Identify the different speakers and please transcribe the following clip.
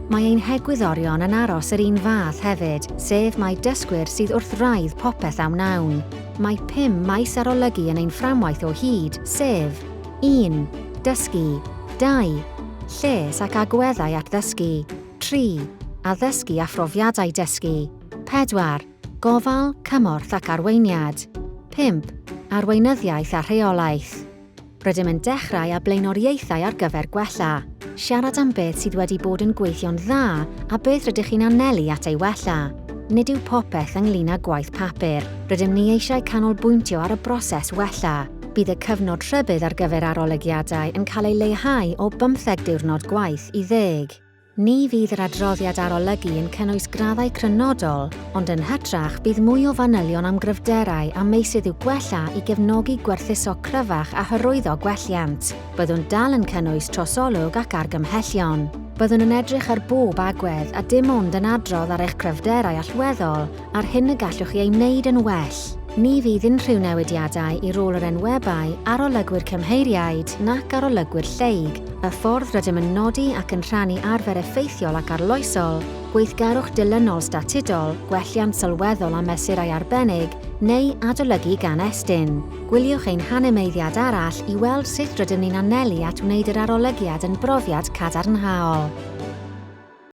Speaker 1: Mae ein hegwyddorion yn aros yr un fath hefyd, sef mai dysgwyr sydd wrth wraidd popeth a wnawn. Mae pum maes arolygu yn ein fframwaith o hyd, sef, 1. Dysgu. 2. Lles ac agweddau at ddysgu. 3. Addysgu a phrofiadau dysgu. 4. Gofal, cymorth ac arweiniad. 5. Arweinyddiaeth a rheolaeth. Rydym yn dechrau â blaenoriaethau ar gyfer gwella. Siarad am beth sydd wedi bod yn gweithio'n dda a beth rydych chi'n anelu at ei wella. Nid yw popeth ynglŷn â gwaith papur. Rydym ni eisiau canolbwyntio ar y broses wella. Bydd y cyfnod rhybudd ar gyfer arolygiadau yn cael ei leihau o bymtheg diwrnod gwaith i ddeg. Ni fydd yr adroddiad arolygu yn cynnwys graddau crynodol, ond yn hytrach bydd mwy o fanylion am gryfderau a meysydd i'w gwella i gefnogi gwerthuso cryfach a hyrwyddo gwelliant. Byddwn dal yn cynnwys trosolwg ac argymhellion. Byddwn yn edrych ar bob agwedd a dim ond yn adrodd ar eich cryfderau allweddol a'r hyn y gallwch chi ei wneud yn well. Ni fydd unrhyw newidiadau i rôl yr enwebai, arolygwyr cymheiriaid nac arolygwyr lleyg, y ffordd rydym yn nodi ac yn rhannu arfer effeithiol ac arloesol, gweithgarwch dilynol statudol, gwelliant sylweddol a mesurau arbennig, neu adolygu gan Estyn. Gwyliwch ein hanimeiddiad arall i weld sut rydym ni'n anelu at wneud yr arolygiad yn brofiad cadarnhaol.